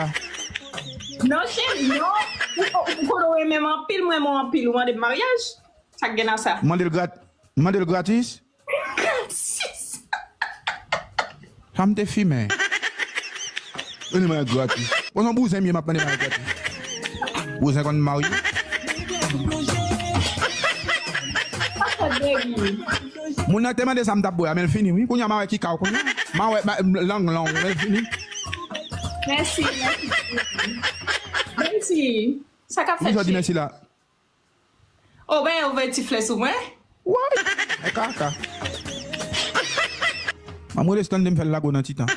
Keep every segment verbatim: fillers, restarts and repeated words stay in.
la. Non, cheri, non. Ou ou- ou konnen w renmen m anpil, mwen renmen w anpil. Ou mande m maryaj? Sa k gen nan sa? Mande l grat, mande l gratis. Gratis. Sa m te fimen. Mande maryaj gratis. Bon, se yon bouzen m ye, m ap mande maryaj gratis. Bouzen konn marye. Sa fè degi. Moun nan te mande sa m t ap bwè a, men l fini, wi. Kounye a, m a wè ki kaw kounye a. M a wè ba- lang long, men l fini. Mèsi, mèsi. Mèsi. Sa k ap fèt, Poukisa w di cheri? Mèsi la? O, ben, yo voye ti flè sou mwen. Woy! E kaka. M ap rele Stanley, m fè l lago nan titan.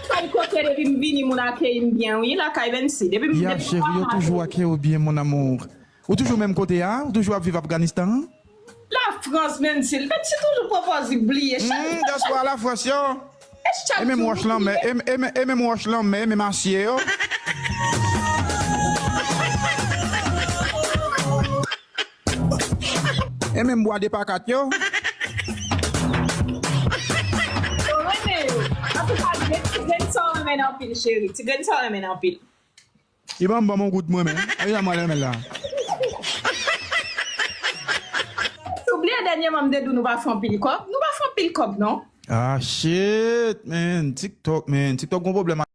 Kay kote depi m vini, moun akeyi m byen, wi, lakay Bensi. Depi m Ya, depi cheri, yo toujou akeyi w byen, mon amour. Ou toujou menm kote a? Ou toujou ap viv Afganistan? Lafrans, Bensi. Bensi toujou pwopoze bliye. Chak Hmm, diaspora Lafrans yo. Chak E menm jou wòch m lanmè, bliye. e, e, e menm wòch lanmè, e menm asye yo. E menm bwa de pa kat yo. Yo renmen yo. Antouka, ti grenn sa w renmen anpil, cheri. Ti grenn sa w renmen anpil. Li ban m ban m yon gout mwen menm. A, li la mwen renmen la. Ou bliye dènyèman m te di w nou pa fè anpil kòb? Nou pa fè anpil kòb, non. Ah, shit, man. TikTok, man. TikTok gon pwoblèm.